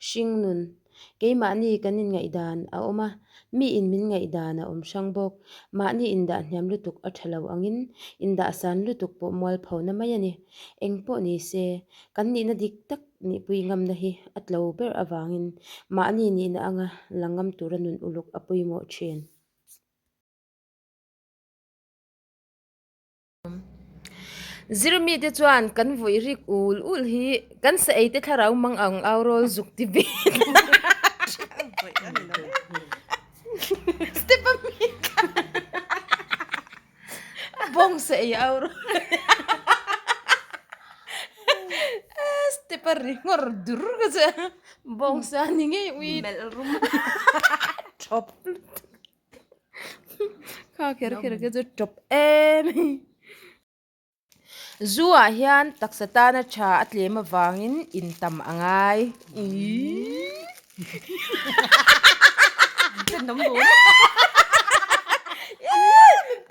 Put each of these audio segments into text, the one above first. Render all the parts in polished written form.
Hringnun, keimahni kan inngaihdan a awm a, miin min ngaihdan a awm hrang bawk. Mahni indah hniam lutuk a tha lo angin indahsan lutuk pawh mualphona mai a ni. Eng pawh ni se, kan nihna dik tak nihpui ngamna hi a tlo ber avangin mahni nihna anga la ngam tura nun uluk a pawimawh thin. Zirmite chuan kan vui rik ul ul hi kan sa ei te thlarau mang ang au rawl zuk ti ve step a mi bawng sa ei au rawl step a ri ngawr dur ka che bawng sa ni ngei ui Melh rum thawp lutuk. Kha kher kher te chu tawp em zu ah hian taksa tana tha a tlem avangin in tam a ngai ihh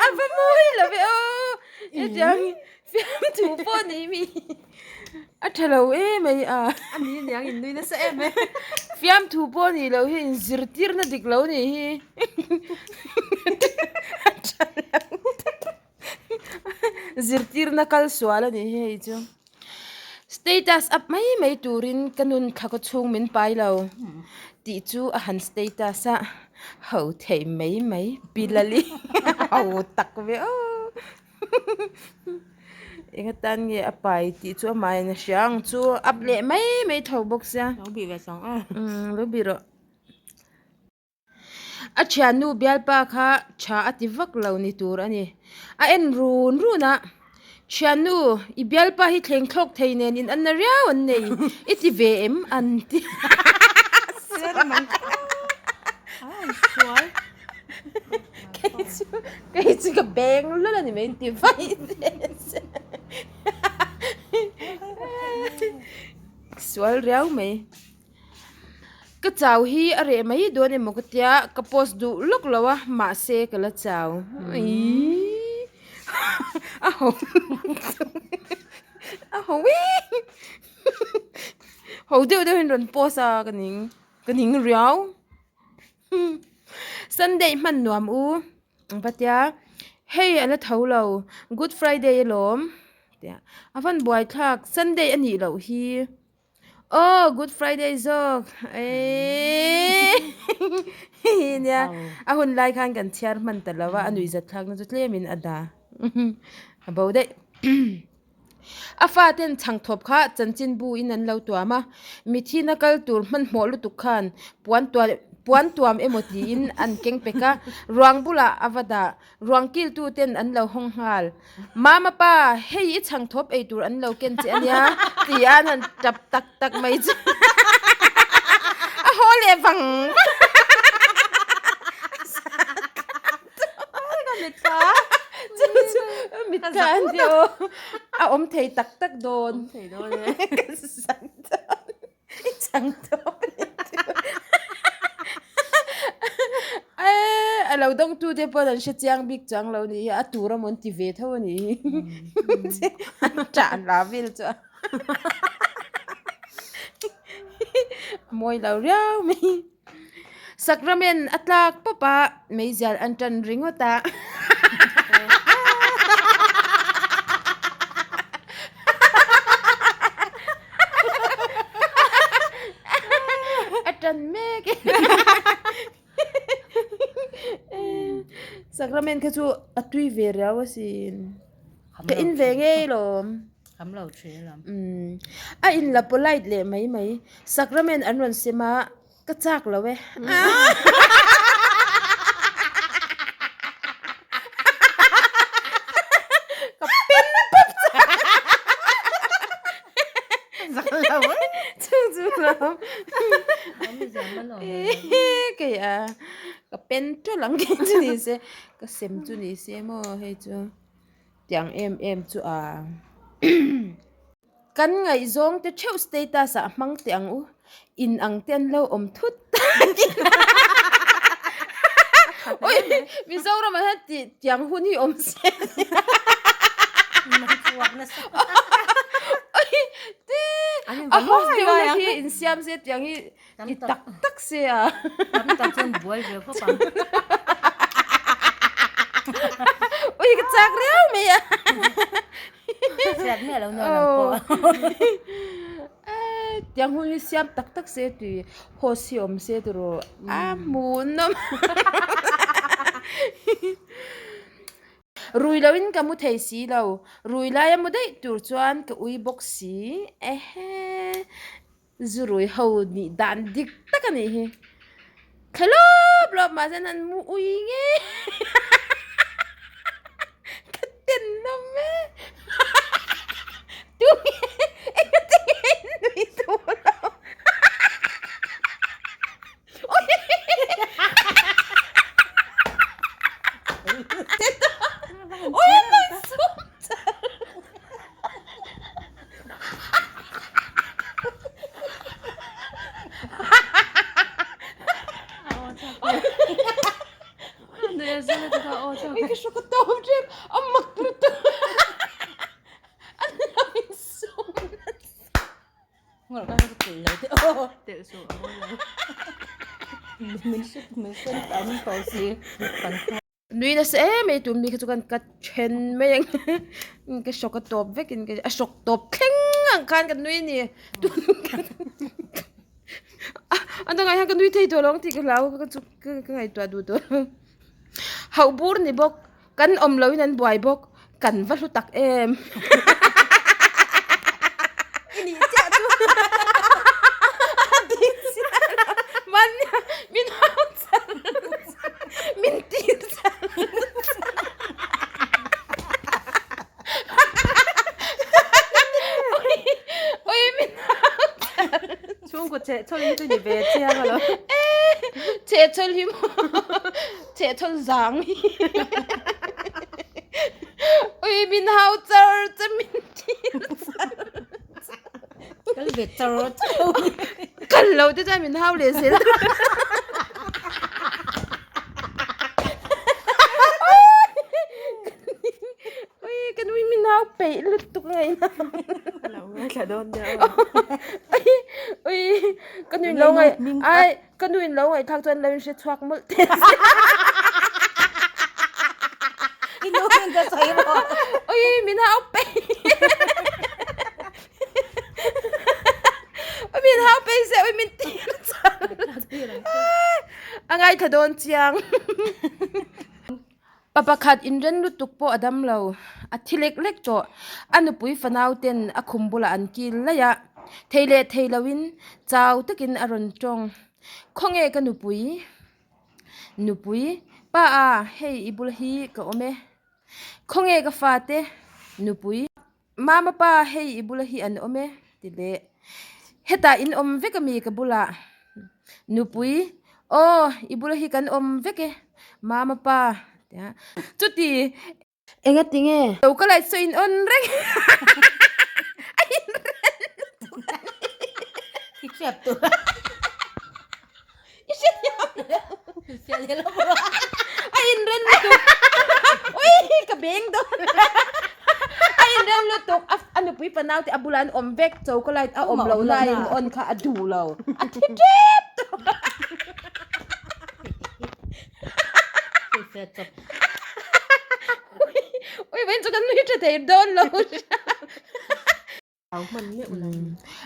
a va mawi lo ve aw hetiang fiamthu pawh ni mi. A tha lo em mai a. A ni aniang in nui nasa em e. Fiamthu pawh ni lo hi in zirtirna dik lo ni hi. A tha lo. Zirtirna kal sual a ni hi hei chu. Status up mai mai turin ka nun thla khaw chhung min pai lo tih chu a han status a ho thei mai mai bilali ho tak ve aw. Eng atan nge a pai tih chu amah in a hria ang chu up leh mai mai tho bawk sia. Lo bih ve chang a. Umm lo bih rawh. A thiannu bialpa kha tha a ti vak lo ni tur a ni. A en run run a, Thiannu i bialpa hi thleng thlawk thei nen in anna riau an nei i ti ve em an ti. Kei chu kei chu ka beng lawlh a ni mai ti vai se sual riau mai ka chau hi a reh mai dawn emaw ka tia ka post duh lawk lo a mahse ka la chau ihh a ho a ho ih ho deuh deuh in rawn post a ka ning ka ning riau. Sunday hman nuam u ang va tia hei a la tho lo good friday alawm tia a van buai thlak sunday a nih loh hi aw good friday zawk eeii nia a hun lai khan kan chhiar hman ta lo a a nuih zat thlak na chu tlem in a dah a bo daih. A faten chhangthawp kha chanchinbu in an lo tuam a, mithina kal tur hmanhmawh lutuk khan puan tual puan tuam emaw tiin an keng pek a, ruang bulah a va dah. Ruang kiltu ten an lo hawng nghal. Mama pa, hei i chhangthawp ei tur an lo ken che ania ti a an han tap tak tak mai chu a haw leh vang vang. Mitthla an ti aw a awm thei tak tak dawn awm thei dawn e ka chang dawn i chang dawn e a lo dawng tu te pawh an hre chiang bik chuang lo ni hi a tur amaw an ti ve tho a ni hi an ṭah la vel chu a mawi lo riau mai. Sacrament a tlak pawp a, meizial an tan ringawt a. A tan mek e. Sacrament kha chu a tui ve riau asin. Ka in ve ngei lawm. Kham lo thin lam. Umm a in la polite leh mai mai. Sacrament an rawn sem a, ka chak lo e. Ka pen pawp chak. Zak lo e. Chu chu lo. Kei a ka pen tawlh ang kei chu ni se. Ka sem chu ni se maw hei chu. Tiang em em chu a kan ngaihzawng te theuh status ah hmang teh ang u in ang te an lo awm thut oi Mizoram ah hian tih tiang hun hi awm se oi. A host deuh na khi insiam se tiang hi ti tak tak se a. Tam tak chuan buai ve khawp ang. Ui ka chak riau mai a. Hriat miah lo nuam ang pawh. Tiang hun hi siam tak tak se tui host hi awm se tiraw a hmuhnawm. Rui loin ka mu thei si lo, rui laia mu daih tur chuan ka ui bawk si. Ehe, zu rui ho nih dan dik tak a nih hi. Thla lawp lawp mahse an han mu ui nge. Ka ten hlawm e. Tunge engati nge in nui duh lo. Nui nasa em mai tun mi kha chu kan ka then mai ang ka hrawk a tawp vek in a hrawk tawp thleng ang khan ka nui a ni a dangah hian ka nui thei tawh lo ang tih ka hlau ka chu ka ngaihtuah duh tawh lo hauh bur ni bawk Kan awm loin an buai bawk, kan va hlu tak em. I nih chiah chu. A dik chiah lo. Mahnia min hau char char, min tir char char. Ui, ui min hau char. Chhungkaw chehchawlh hi chu ni ve chiang a lo. Chehchawlh hi maw. Chehchhawn zang hi Ui min hau char che min thil char Kal ve char char Kal lo te chuan min hau leh zel Ui ka nui min hau peih lutuk ngaihna Lo ngaithla dawn nia Ui ui ka nui lo ngaih ai Ka nu in lo ngaihthlak chuan lo in hre chhuak mawlh teh se. I nu in ka sawi maw? Ui min hau pei. Ui min hau pei se ui min tir char. A ngaithla dawn chiang. Pa pakhat inren lutuk pawh a dam lo. A thi lek lek tawh. A nupui fanau ten a khum bulah an kil laih a. Thei leh thei loin chau takin a rawn tawng. Khawnge ka nupui? Nupui, Pa a, hei i bul hi ka awm e. Khawnge ka fate? Nupui, Mama pa, hei i bula hi an awm e, ti leh. Hetah in awm vek ami ka bulah? Nupui, Aw, i bula hi kan awm vek e, mama pa, tia. Chuti, engati nge? Lo ka light saw in on reng. A in ren lutuk a ni. I hriat tur. I hriat hiam lo. A inren lutuk. Ui ka beng dawn. A inren lutuk. A nupui fanau te a bulah an awm vek. Choka light a awm lo na in on kha a duh lo. A thi tep tawh. Ui vawiin chu kan nui tha thei dawn lo.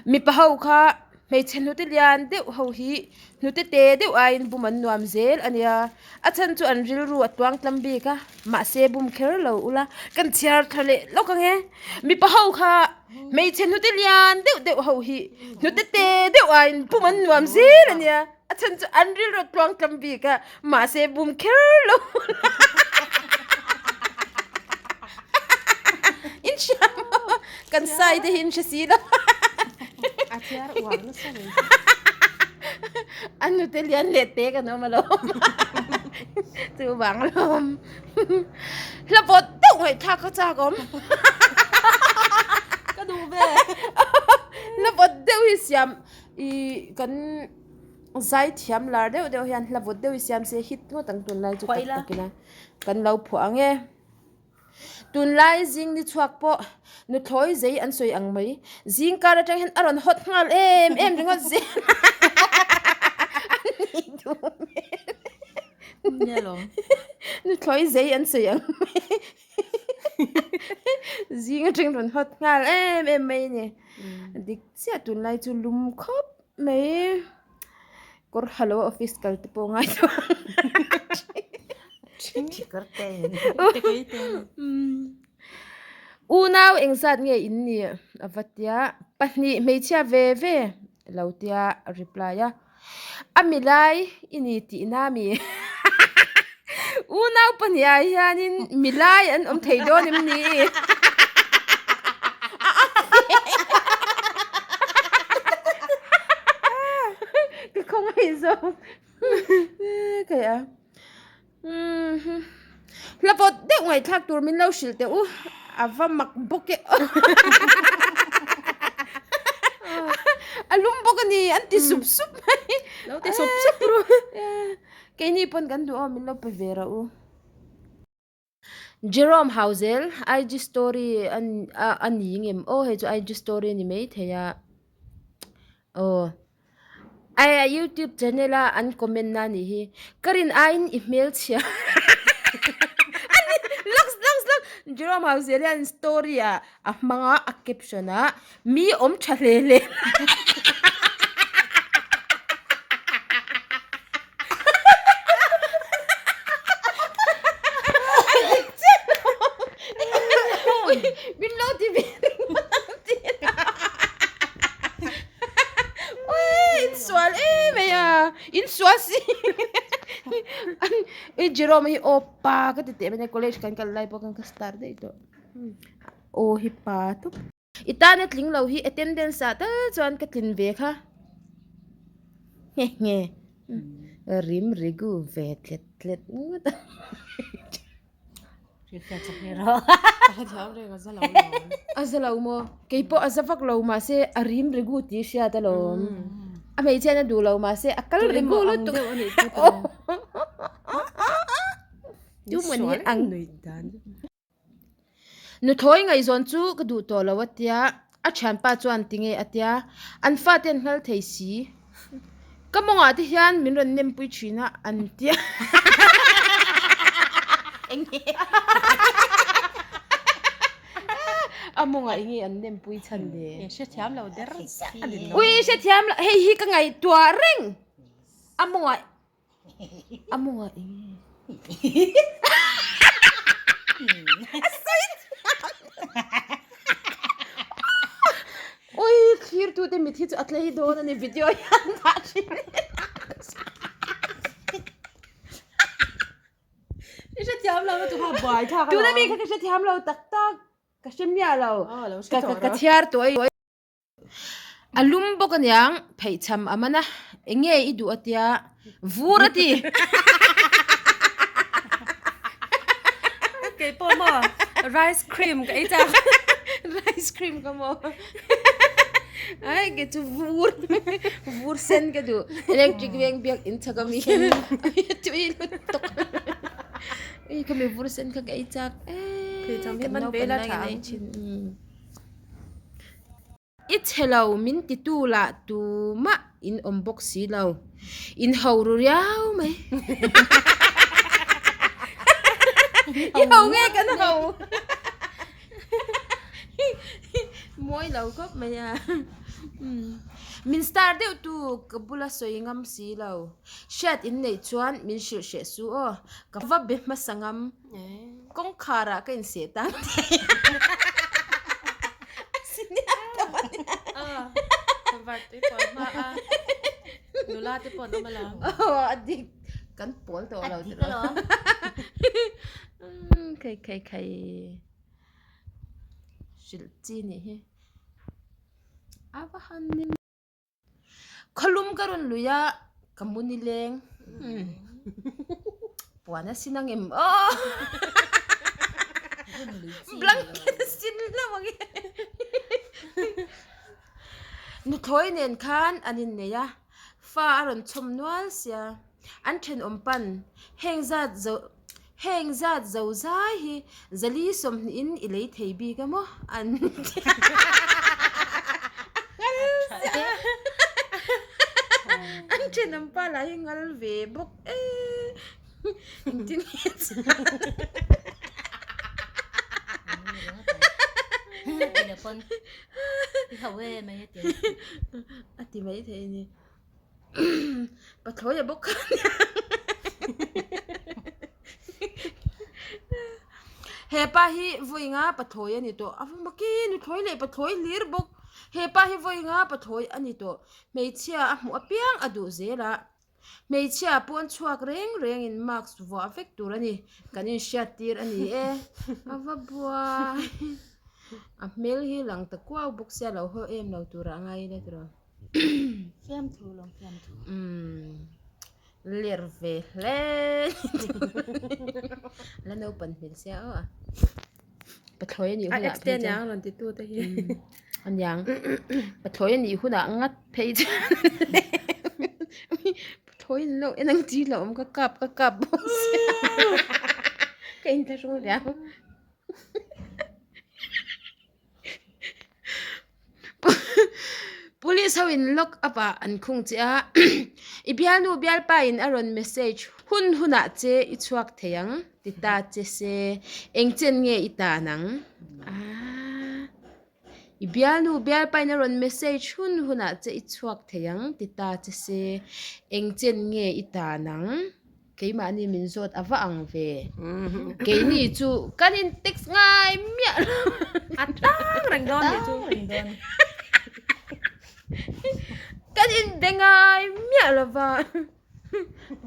Mipa ho kha hmeichhe hnute lian deuh ho hi hnute te deuh aiin bum an nuam zel a nia a chhan chu an rilru a tuang tlam bik a mahse bum kher lo ula kan chhiar thla leh lawk ang e mipa ho kha hmeichhe hnute lian deuh deuh ho hi hnute te deuh aiin bum an nuam zel a nia a chhan chu an rilru a tuang tlam bik a mahse bum kher lo ula. In hria maw? Kan sai te hi in hre si lo. A chhiar uar nasa mai. A nute lian leh te kan awm alawm. Chu vang alawm. Hla vawt deuh ngaihthlak kha chak awm. Ka duh ve. Hla vawt deuh hi siam i kan zai thiam lar deuh deuh hian hla vawt deuh hi siam se hit ngawt ang tunlai chu tak tak ila. Kan lo phuah ang e. Tunlai zing ni chhuak pawh nuthlawi zei an sawi ang mai. Zing kar atang hian a rawn hawt nghal em em ringawt zel a nih duh hmel. Nia lawm. Nuthlawi zei an sawi ang mai. Zing atang rawn hawt nghal em em mai a ni. Dik chiah tunlai chu lum khawp mai. Kawr ha lo office kal te pawh ngai tawh ang. Unau engzat nge in nih a va tia pahnih hmeichhia ve ve lo tia a reply a a milai i ni tihna mi unau pahnih ah hianin milai an awm thei dawn em ni? Ka khawngaih zawk kai a hla vawt deuh ngaihthlak tur min lo hrilh teh u a va mak bawk e a lum bawk a ni an ti sup sup mai lo ti sup sup ru keini pawn kan duh aw min lo pe ve rawh u. Jerome Hauzel IG story a ni ngem aw hei chu IG story a ni maithei a aw a youtube channel a an comment na anih hi ka rin aiin i hmelchhia a ni lawks lawks lawks Jerome Hauzel hian story ah a hmang a a caption ah mi awm tha hle hle. Min lo ti ve ringawt ang tih Ui insual em mai a insual si Ui Jerome hi aw pa ka ti teh mai a college kan kal lai pawh khan ka star daih tawh aw hi pa tawp. I tana tling lo hi attendance ah tal chuan ka tlin ve kha nghe nghe rim rigu ve tlet tlet ngawt a. A za lo maw? Kei pawh a za vak lo mahse a rim rigu tih i hriat alawm. A hmeichhia in a duh lo mahse a kal rigu lutuk. Tuman hi ang. Nuthlawi ngaihzawn chu ka duh tawh lo a tia, a thianpa chuan tinge a tia, an fate an nghal thei si. Ka mawngah te hian min rawn nempui thin a an tia. A mawngah enge an nempui chhan le? Hrethiam lo der chiah a ni lo. Ui hrethiam lo, hei hi ka ngaihtuah reng. A mawngah A mawngah enge? A sawi thiam Ui thlir tu te mit hi chu a tlei dawn a ni video hian dah thin I hrethiam lo na chu kha buai thlak alawm. Tuna mi kha ka hrethiam lo tak tak. Ka hre miah lo. Ka chhiar tawh a. A lum bawk aniang pheichham a man a, eng nge i duh a tia vur a ti. Kei pawh maw rice cream ka ei chak. Rice cream ka maw. Ai ke chu vur vur sen ka duh electric veng biak in chak ami tui lutuk. Ei ka mi vur sen kha ka ei chak Pheichham hi man ve la tha ang. I chhe lo min titu lah tumah in awm bawk si lo. In ho ru riau mai. I ho nge kan ho. Mawi lo khawp mai a. Min star deuh tu ka bula sawi ngam si lo. Hriat in neih chuan min hrilh hreh su aw. Ka va be hmasa ngam. Kawngkhar ah ka inseh tan thei a senior tawh a nia. Convert tui pawl hma a nula te pawh an awm alawm. Aw a dik kan pawl tawh lo A dik alawm. Khai khai khai hrilh chi nih hi a va han ni. Khawlum ka rawn lui a ka mu ni leng puan a sin ang em aw blanket a sin hlauh ang e nuthlawi nen khan an innei a fa a rawn chhawm nual sia an thenawm pan heng zat zo. Heng zat zo zai hi zali sawmhnihin i lei thei bik a maw? An ti a. A ngal ziah a. An thenawm pa lah hi ngal ve bawk e. Engtin nge chuan? A ti mai thei a ni. Pathlawi a bawk kha a nia. He pa hi vawi nga pathlawi a ni tawh. A va maki nuthlawi leh pathlawi hlir bawk. He pa hi vawi nga pathlawi a ni tawh. Hmeichhia a hmuh apiang a duh zel a. Hmeichhia pawn chhuak reng rengin mask vuah vek tur a ni. Kan inhriat tir a ni e. A va buai. A hmel hi lang ta kuau bawk sia lo haw em lo turah a ngai ila tiraw. Fiamthu lawm fiamthu. Umm ler ve hle la naupan hmel sia aw a. Pathlawi a nih hunah phei chuan. A ex te rawn ti tu te hi. Aniang pathlawi a nih hunah ngat phei chuan pathlawi an lo en ang chi lo awm ka kap ka kap bawk sia ka inthlahrung riau. Police ho in lock up ah an khung che a, i bialnu bialpa in a rawn message hun hunah che i chhuak thei ang ti ta che se eng chen nge i tan ang? Aaa i bialnu bialpa in a rawn message hun hunah che i chhuak thei ang ti ta che se eng chen nge i tan ang? Keimahni min zawt a va ang ve. Keini chu kan in text ngai miah lo. A tang reng dawn nih chu. Kan in be ngai miah lo va.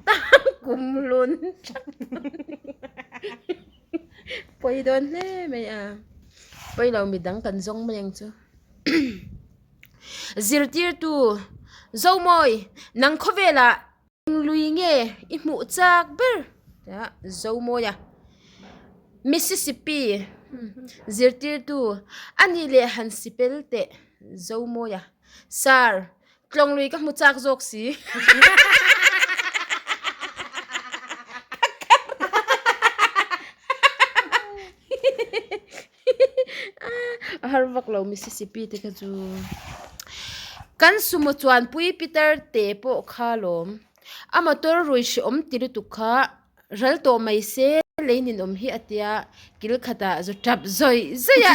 Tang kum hlun thak. Pawi dawn hle mai a. Pawi lo midang kan zawng mai ang chu. Zirtirtu Zomawi nang khawvelah Eng lui nge i hmuh chak ber? Tia Zomawia, Mississippi zirtirtu a nih leh han sipel teh Zomawia, Sir, tlawng lui ka hmu chak zawk si. A har vak lo Mississippi te kha chu. Kan sumo chuanpui Peter te pawh kha lawm. A motor rui hrehawm ti lutuk kha ral tawh mai se lei ninawm hi a tia kil khatah zu tap zawih zawih a.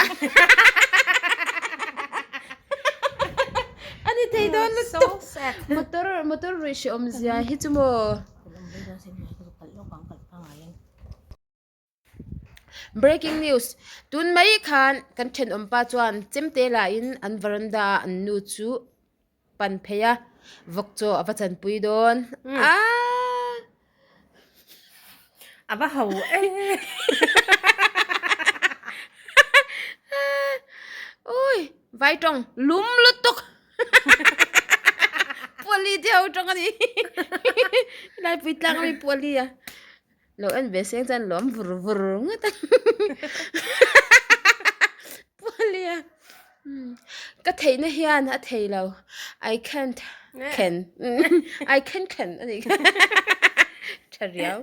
A ni thei dawn lutuk. Motor motor rui hrehawm zia hi chu maw. Breaking news, Tun mai khan kan thenawm pa chuan chemte lahin an veranda ah an nu chu pan phei a, vawk chaw a va chanpui dawn aaa. A va ho e. Ui, vai tawng lum lutuk. Puali te ho tawng a ni. Laipui tlang ami puali a. Lo en ve seng chuan lawm vur vur ngawt a Pualia ka theihna hian a thei lo I can't can I can can a nih kha tha riau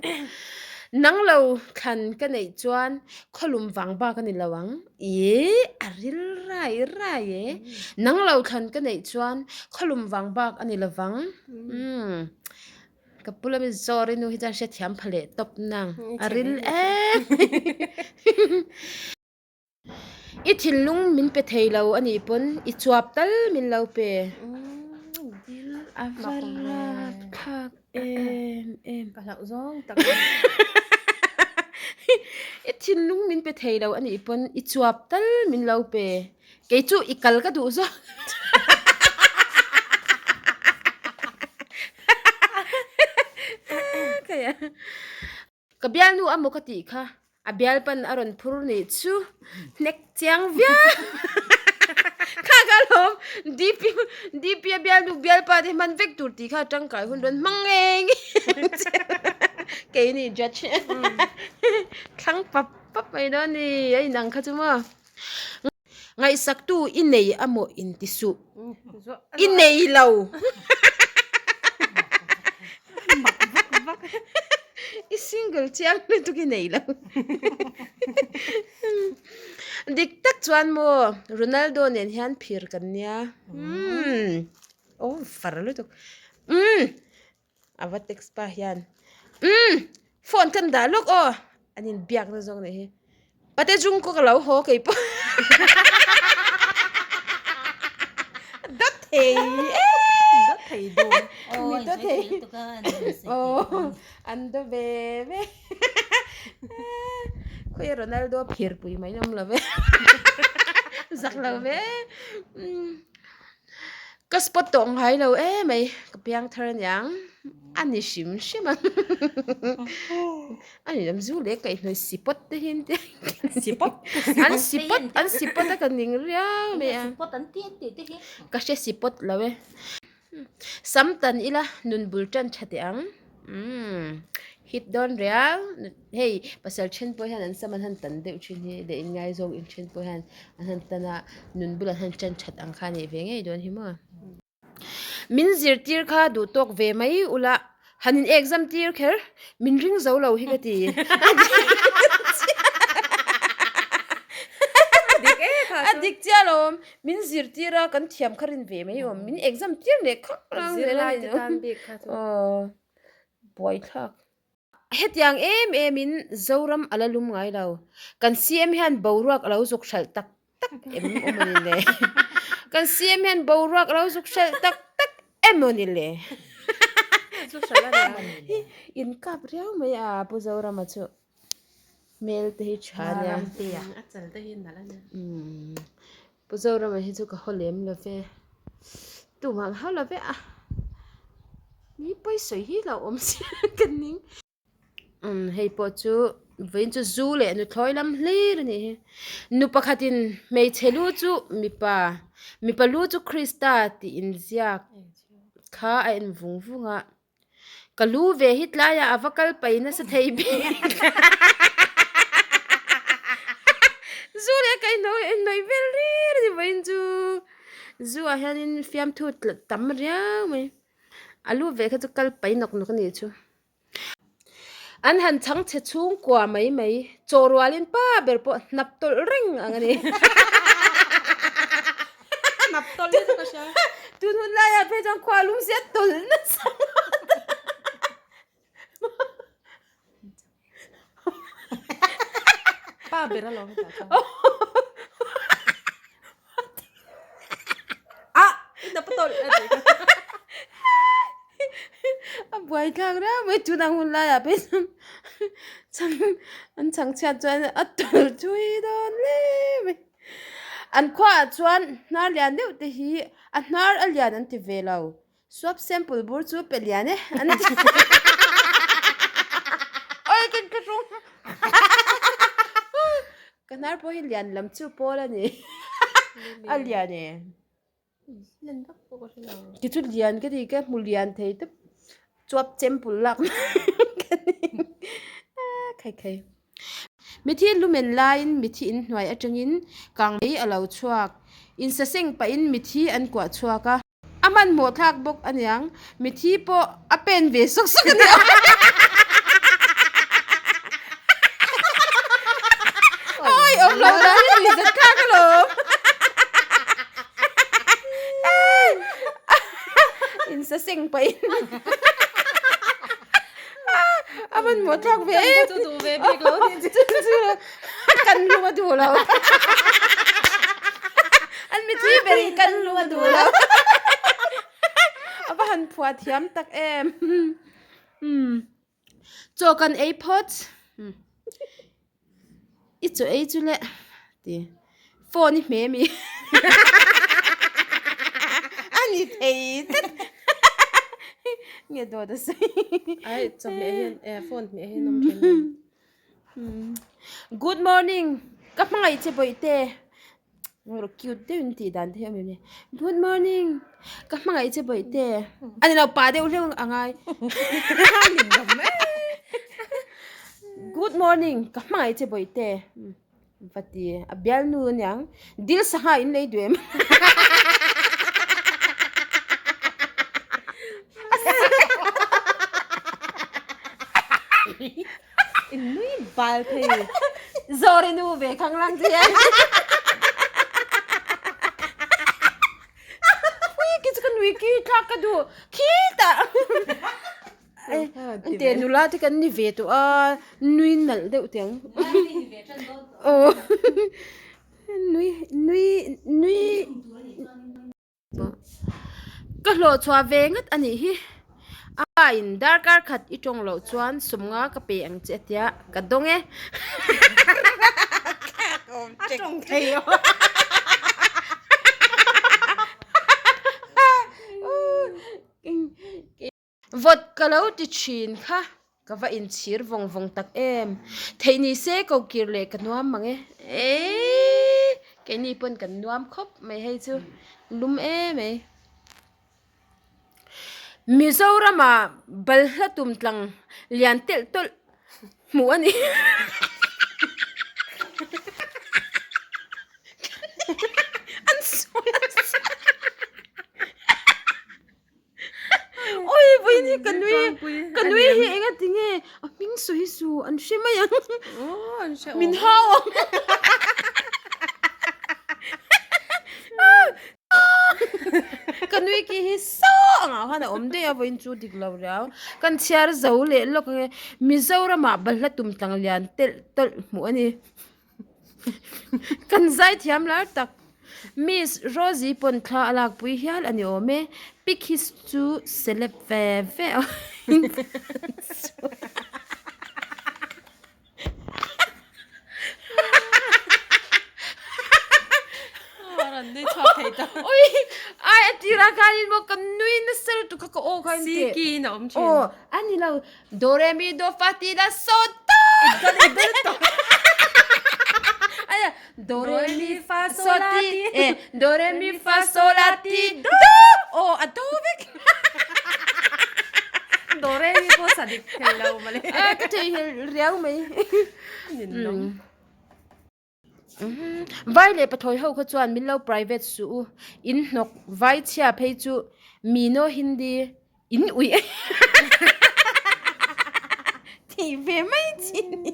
nang lo thlan ka neih chuan khawlum vang bak a ni lo ang ih a ril rai rai e nang lo thlan ka neih chuan khawlum vang bak a ni lo vang umm. Ka pu lami zawr i nu hi chuan hrethiam pha leh tawp nang a ril em I thinlung min pe thei lo a nih pawn i chuap tal min lo pe a va rap thlak em em Ka hlauh zawng tak I thinlung min pe thei lo a nih pawn i chuap tal min lo pe Kei chu i kal ka duh zawk. Ka bialnu amaw ka tih kha a bialpan a rawn phur nih chu hnek chiang viau. Kha ka lawm DP DP a bialnu bialpa te hman vek tur tih kha tangkai hun rawn hmang ngei ngei keini judge thlang pap pap mai dawn a ni a inang kha chu maw. Ngaihsaktu i nei amaw inti suh. I nei lo. I single. Single chiang lutuk i nei lo. Dik tak chuan maw Ronaldo nen hian phir kan nia. Umm over lutuk. Umm a va text pa hian umm phone kan dah lawk aw an inbiakna zawk nih hi. Pate Jungkook a lo haw kei pawh. Dawt thei e. Dawt thei dawn. Mi dawt thei. Aw an daw ve ve. Khawi Ronaldo phir pui mai awm lo ve. Zak lo ve. Ka spot tawh ngai lo e mai ka piang thar aniang a ni hrim hrim ang a ni lam zu leh kaihhnawih sipawt te hi an tia Sipawt an sipawt an sipawt a ka ning riau mai a Sipawt an ti an tih te hi ka hre sipawt lo e sam tan ila nun bul tan tha teh ang umm hit dawn riau hei pasal then pawh hian an sam an han tan deuh thin hi leh inngaizawng in then pawh hian an han tan a nun bulah hian tan that ang kha a nih ve ngei dawn hi maw. Min zirtir kha duh tawk ve mai ula han in exam tir kher min ring zo lo hi ka ti. A dik chiah lo awm min zirtir a kan thiam kha rin ve mai awm min exam tir leh khawp ang zel a ni aw buaithlak. Hetiang em em in Zoram a la lum ngai lo. Kan CM hian boruak a lo zuk hralh tak tak em awm a ni le. Kan CM hian boruak a lo zuk hralh tak tak em aw ni le. In kap riau mai a Pu Zorama chu. Hmel te hi tha nia. A chal te hi nalh a nia. Pu Zorama hi chu ka haw lem lo ve. Tumah ka hau lo ve a. Ni pawi sawi hi lo awm si ka ning. Umm hei pawh chu vawiin chu zu leh nuthlawi lam hlir a nih hi. Nu pakhatin hmeichhe lu chu mipa mipa lu chu Krista tih inziak kha a en vung vung a. Ka lu ve hi tlaiah a va kal pai nasa thei bik. Zu leh ka inhnawih vel rir a ni vawiin chu. Zu ah hianin fiamthu tam riau mai. A lu ve kha chu kal pai nawk nawk a nih chu. An han chhang chhe chhungkua mai mai. Chaw rualin pa ber pawh hnap tawlh reng ang a ni. Hnap tawlh hi chu ka hria. Tun hun laiah phei chuan khua lung sia tawlh nasa ngawt a. Pa ber alawm hetah chuan. Ah! I hnap a tawlh a tih kha. A buai thlak riau mai tun ang hun laiah phei chuan chhang an chhang chhiat chuan a tawlh thui dawn hle mai. An khuaah chuan hnar lian deuh te hi a hnar a lian an ti ve lo. Swab sample bur chu pe lian e an ti. Oi kan ka hrung. Ka hnar pawh hi lian lam chu pawl a ni. A lian e. Lian vak pawh ka hre lo. Ki chu lian ka ti ka hmu lian thei tawp. Chuap chempul lak ka ni. Khai khai. Mithi lumen laiin mithi inhnuai atangin kang mai a lo chhuak. Insaseng pahin mithi an kuah chhuak a. A hmanhmawh thlak bawk aniang, mithi pawh a pen ve sawk sawk a nia. Awi awm lo dan hi tui zet thlak alawm. Insaseng pahin a hmanhmawh thlak ve em. Chu duh ve bik lo ni chu chu kan lung a duh lo. An mithi berin kan lung a duh lo. A va han phuah thiam tak em. Chaw kan ei phawt. I chaw ei chu le ti phone i hme mi a ni thei tlat nge dawt a sawi ai chaw hmeh hian eh phone hmeh hian awm thin a good morning ka hmangaih che bawihte Ngawi cute deuh in tih dan te hi a awm em ni good morning ka hmangaih che bawihte a ni lo pah deuh hleuh a ngai good morning ka hmangaih che bawihte va ti a bialnu aniang dil sangha in lei duh em. In nui bal thei. Zawri nu ve khang lang che hian. Ui ki chu ka nui ki thlak ka duh khitah. Te nula te kan ni ve tawh a nui nalh deuh teh ang. Aw nui nui nui. Ka hlawh chhuah ve ngat a nih hi. A pa in darkar khat i tawng loh chuan sawmnga ka pe ang che a tia ka dawng e. A tawng thei aw. Vawt ka lo ti thin kha ka va inchhir vawng vawng tak em. Theih ni se ko kir leh ka nuam mang e. Eii keini pawn kan nuam khawp mai hei chu lum em mai. Mizorama balhla tum tlang lian telh tawlh hmuh a ni. An sawi nasa. Oi vawiin hi ka nui ka nui hi enga tinge a hming sawi hi su an hre mai ang min hau ang ka nui ki hi saw angah khan a awm daih a vawiin chu dik lo riau kan chhiar zo leh lawk ange Mizoramah balhla tum tlang lian telh tawlh hmuh a ni. Kan zaithiam lar tak Miss Rosie pawn thla a lakpui hial a ni awm e. Pic hi chu celeb ve ve a Ui ai a tirah khanin maw ka nui nasa lutuk kha ka aw kha in teh. Aw a ni lo Do re mi do fa ti la so do. Aya do re mi fa so ti eh do re mi fa so la ti do. Oh a do vek. Do re mi pawh sa dik thei lo mawle. A ka thei riau mai. Vai leh pathawi ho kha chuan min lo private suh u, in hnawk vai chhia phei chu Mino Hindi in ui tih ve mai chi ni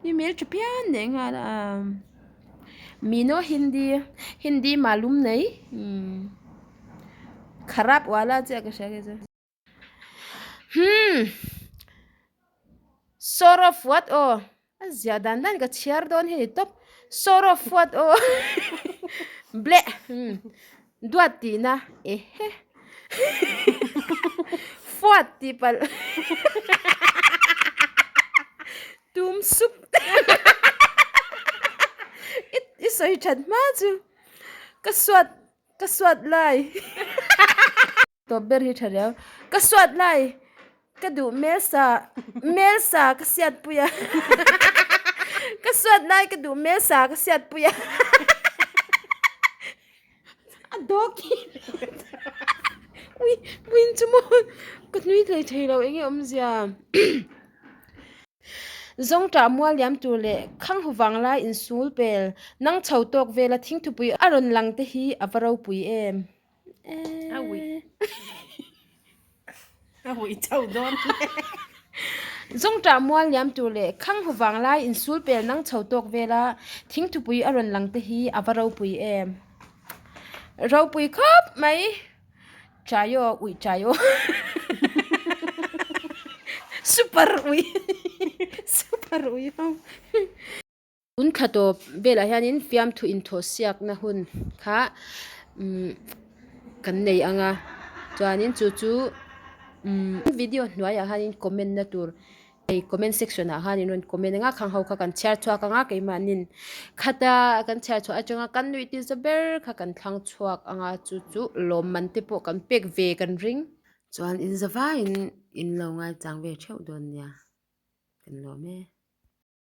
ui hmel tha phian leh nghal a Mino Hindi Hindi malum nei kharap wala chiah ka hria kei chu. Humm sort of what aw a ziah dan dan ka chhiar dawn hi a ni tawp sort of what aw bleh umm duat tihna ehe fuat tih palh tum sup i sawi that hma chu ka suat ka suat lai. Tawp ber hi tha riau. Ka suat lai ka duh hmelsa hmelsa ka siat pui a ka suat lai ka duh hmelsa ka siat pui a a dawk hi ui puiin chu maw ka nui hlei thei lo eng nge awmzia Zawngṭah mual liam tur leh khang hu vang lai insul pel nang chho tawk vela thingthupui a rawn lang te hi a va ropui em. A ui. A ui chho dawn hle. Zawngṭah mual liam tur leh khang hu vang lai insul pel nang chho tawk vela thingthupui a rawn lang te hi a va ropui em. Ropui khawp mai. Chaio ui chaio. Super ui. Super ui ho. Tun thla tawp velah hianin fiamthu inthawh siakna hun kha umm kan nei ang a chuanin chu chu umm video hnuaiah hianin comment na tur hei comment section ah hian in rawn comment ang a khang ho kha kan chhiar chhuak ang a keimahnin khata kan chhiar chhuah atanga kan nuih ti za ber kha kan thlang chhuak ang a chu chu lawmman te pawh kan pek ve kan ring. Chuan in zavaiin in lo ngaichang ve theuh dawn nia kan lawm e.